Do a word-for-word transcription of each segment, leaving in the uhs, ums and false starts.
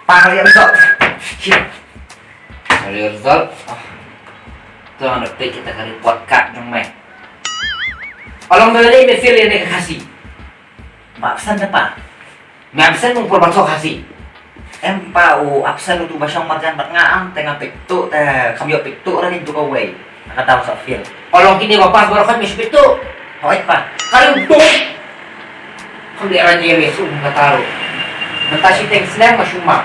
Pang ri result. Shit. Ri result. Ah. To ngan peit kita ka report card jong me. Along me lei me fail ïa ne ka Khasi. Ba absent da pa. Me absent nung por ba to Khasi. Em pa u absent u tu ba shong marjan bad nga am te nga peit tu te kam ïoh peit tu ra ni tu ka wei. Kata u sa fail. Along kine ba pass baroh khat me shu peit tu. Hoi pa. Kali u tu. Kham dei ranjye me sum ka taru. Mynta shi teng snem ma shu ma.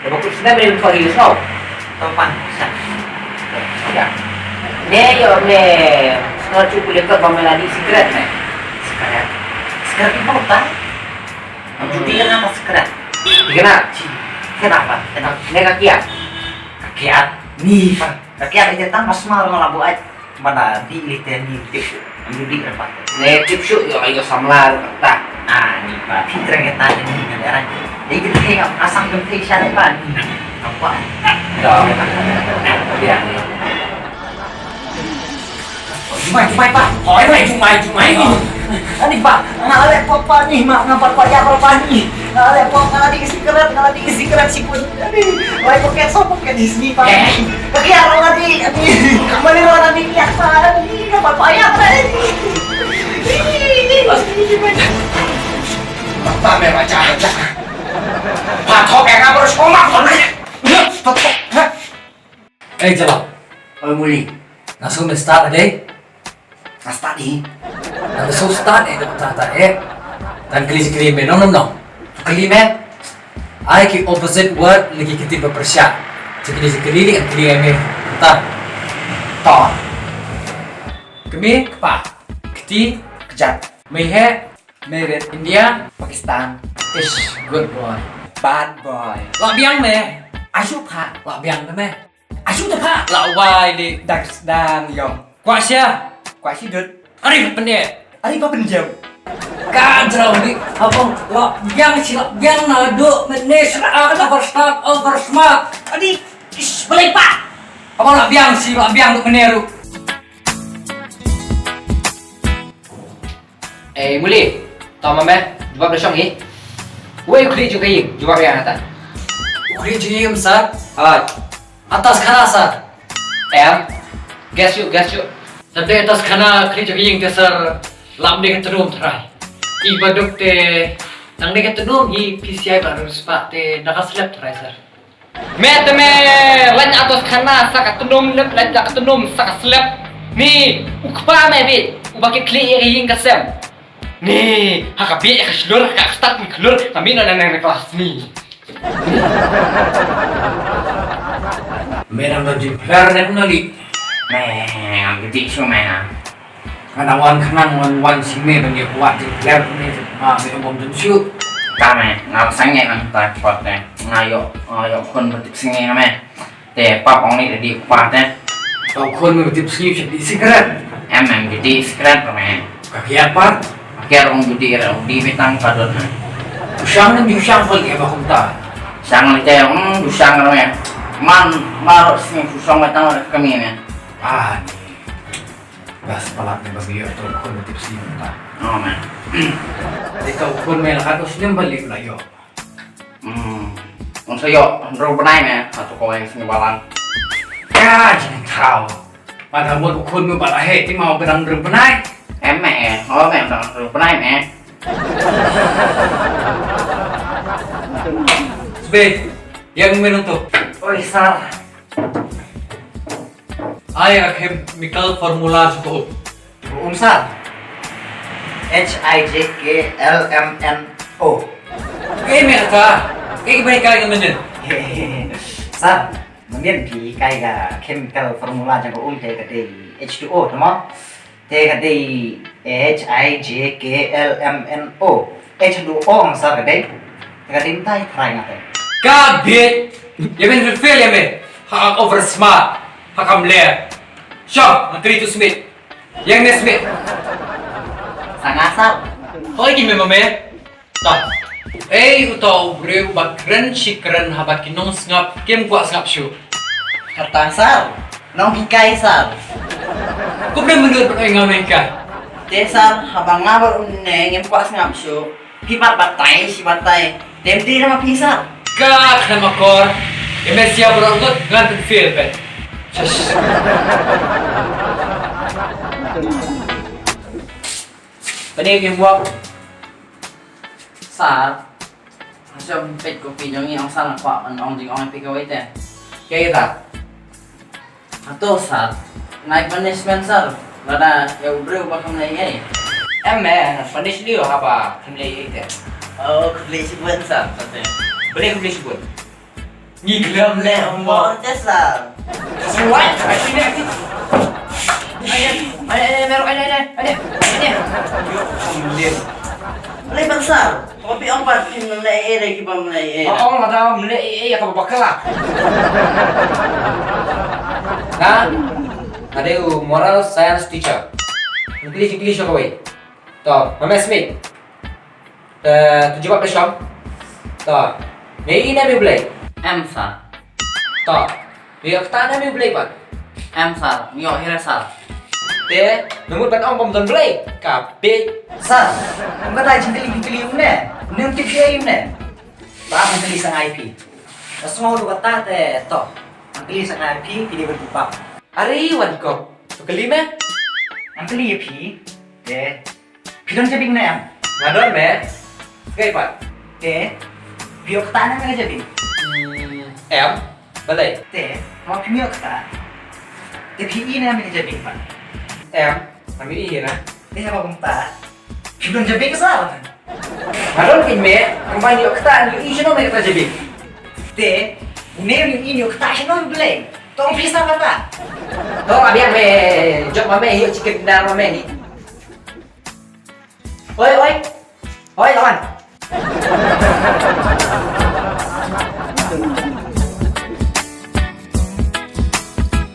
Da ba kut snem me khaw hi sngau. Topan sa. Ya. Ne yo me sngau chu kule kot ba me la di sikret ne. Sikret. Sikret ni pa ta. Am chu ti na sikret. Ti na. Kenapa? Kenapa? Ne ka kiat. Ka kiat ni pa. Ka kiat ite tang mas ma ro la buat. Mana di li te ni tip shu. Am ju di ra pa. Ne tip shu yo ayo samla ro ta. Ah ni pa. Phi treng ke ta ni ni ra. Dei ke thei am asam ke thei sha pa ni. Apa? Dah. Dia ni. Jumai, jumai pa. Hoi mai, jumai, jumai. Ani pa, nga le pok pa ni ma, nga pa pa ya pa ni. Nga le pok nga di sikret, nga di sikret sipun. Ani, lai poket so poket di sini pa. Eh. Kaki arong ati, ati. Kembali lo ati ya pa ni, nga pa pa ya pa ni. Pa me baca aja. Pa thok ya kabur somak to ni. Stop, stop. Eh, jala. Oi muli. Nga shu me start ade. Nga start di. Nga shu start eh, ta ta eh. Tan kli kli me nong nong nong. Kli me. Ai ki opposite word lagi kiti ba pyrshah. Kli kli ni kli me. Ta. Ta. Kmi kpa. Kti kjat. Me he. Merit. India. Pakistan. Ish, good boy. Bad boy. Lah biang me. Ashu pha. Lah biang me. Ashu ta pha. Lah wai li dak dang yong. Kwah sia. Kwah si dut. Ari pa pende. Ari pa penjem. Kan jrau ni. Abang lah biang si lah biang na duk mene sra ka overstart oversmart. Adi. Ish, belai pa. Abang lah biang si lah biang duk mene ru. Eh, muli. Tama me, jubab da shong i. Wei u khlieh jong ka ïing, jubab ïa nga ta. U khlieh jong ka ïing sir. Hooid. Atas khana sir. Em. Guess shuh, guess shuh. Sir, te atas khana khlieh jong ka ïing te sir. Lam de ka tnum trai. I baduk te nang de ka tnum i P C I ba rus pa te na ka slep trai sir. Me te me, lait atos khana sa ka tnum, lep lait ka tnum sa ka slep. Ni, u kpa me bit, u ba ki khlieh ïa ka ïing ka sem. Ni, ha ka bit ïa ka shlur, ha ka start ni khlur, ka mih na na na klas ni. Me dang don jingpher ne kumno li. Me, am kiti shu me ha. Nga dang wan khnang wan wan sha me ban ïa kwah jingkhlem ne ma me bom jin shu. Ka me, nga ba sangeh nang ta kpot te. Nga ïoh, nga ïoh khun ba tip sngi nga me. Te pap ong ni da dei u kpa te. Tau khun me ba tip sngi sha dei sikret. Em em dei sikret ka me. Ka kiat pat. Ka kiat ong dei ra ong dei me tang ka don ha. U shang ne u shang pal ïa ba kumta. Shang le te ong u shang ra me. Man ma ro sngi u shang me tang ra ka me me. Ah, ni. Bas palat ne ba biyo to khun ba tip sngi ta. Oh man. Dei to khun me la ka to snem ba lip la yo. Hmm. Ong sa yo, ro bnai me, ha to ko ai sngi balang. Ka jing thau. Pada mo khun me ba la he ti mau bedang ro bnai. Em me, oh me dang ro bnai me. Sbe, yang me nang to. Oi sir. Ai a chemical formula jong ka um. Ka um sir. H I J K L M N O. Ke me ka. Ke ba kai ka menen. Sir, menen ki kai ka chemical formula jong ka um te ka dei H two O tama. Te ka dei H I J K L M N O. H two O nga sir ka dei. Te ka dei mynta i trai nga te. Ka bit. Ïa men refill ïa men. Ha over smart. Ha kam ler. Shop, menteri tu Smith. Yang ne Smith. Sanga sir. Hoi ki me mame. Ta. Ei uto u briew ba kren shi kren haba ki nongsngap kim kwah sngap shuh. Kata sir. Nong hikai sir. Kumne mynta ban oi nga nong hikai. Te sir, haba nga ba une ngim kwah sngap shuh. Phi pat batai shi batai. Te mti nama phi sir. Ka khlem akor, ïa me sia baroh ngut ngan pynfail pet. Shush. Kane ka homework. Sir, ha shuwa peit copy jong ngi, ong sir nga kwah ban ong jingong ïa phi kawei te. Kaei kata? Hato sir, nai punishment sir, lada ïa u briew ba kam leh ei ei. Em me, ngan punish lei haba kam leh ei ei te. Oh, khublei shibun sir, sir te. Balei khublei shibun? Ngi khlem leh homework te sir. Suwai, ai sini, ai sini. Ai, ai, ai, ai, ai, ai, ai, ai. Yo, khublei. Balei ban sir? Ko phi ong pat phim leh ei ei, ki bym leh ei ei. Ong lada ym leh ei ei ïa kaba bakla. Nga, nga dei u moral science teacher. English, English kawei. To, Mame Smith. Eh, to jubab da shong. To, me ïohi ne em ïa u Blei? Em sir. To, me ïoh ktah ne em ïa u Blei pat? Em sir, me ïoh hi re sir. Te, me mut ban ong bym don Blei? Ka bit. Sir, ym kata jingkylli phi kylli une. Une ym tip shuh ei une. Ba ym kylli sa ngai phi. Ka sngew ruh kata te to. Ym kylli sa ngai phi, phi dei ban jubab. Are wan ko. To kylli me. Ym kylli ïa phi. Te. Phi don jabieng ne em? Nga don me. Kaei pat? Te. Phi ïoh ktah ne em ïa ka jabieng? Hmm, em. Balei? Te, haba phim ïoh ktah, te phi ïohi ne em ïa ka jabieng pat? Em, ngam ïohi na. Te haba bym ktah, phim don jabieng sir? Nga don kein me, haba ïoh ktah, ïohi shano me kata jabieng? Te, une ïohi ïoh ktah shano u Blei? To ong phi sir kata. To, nga biang me, jop ma me, ïoh chicken dinner ma me ni. Oi, oi. Oi, lawan.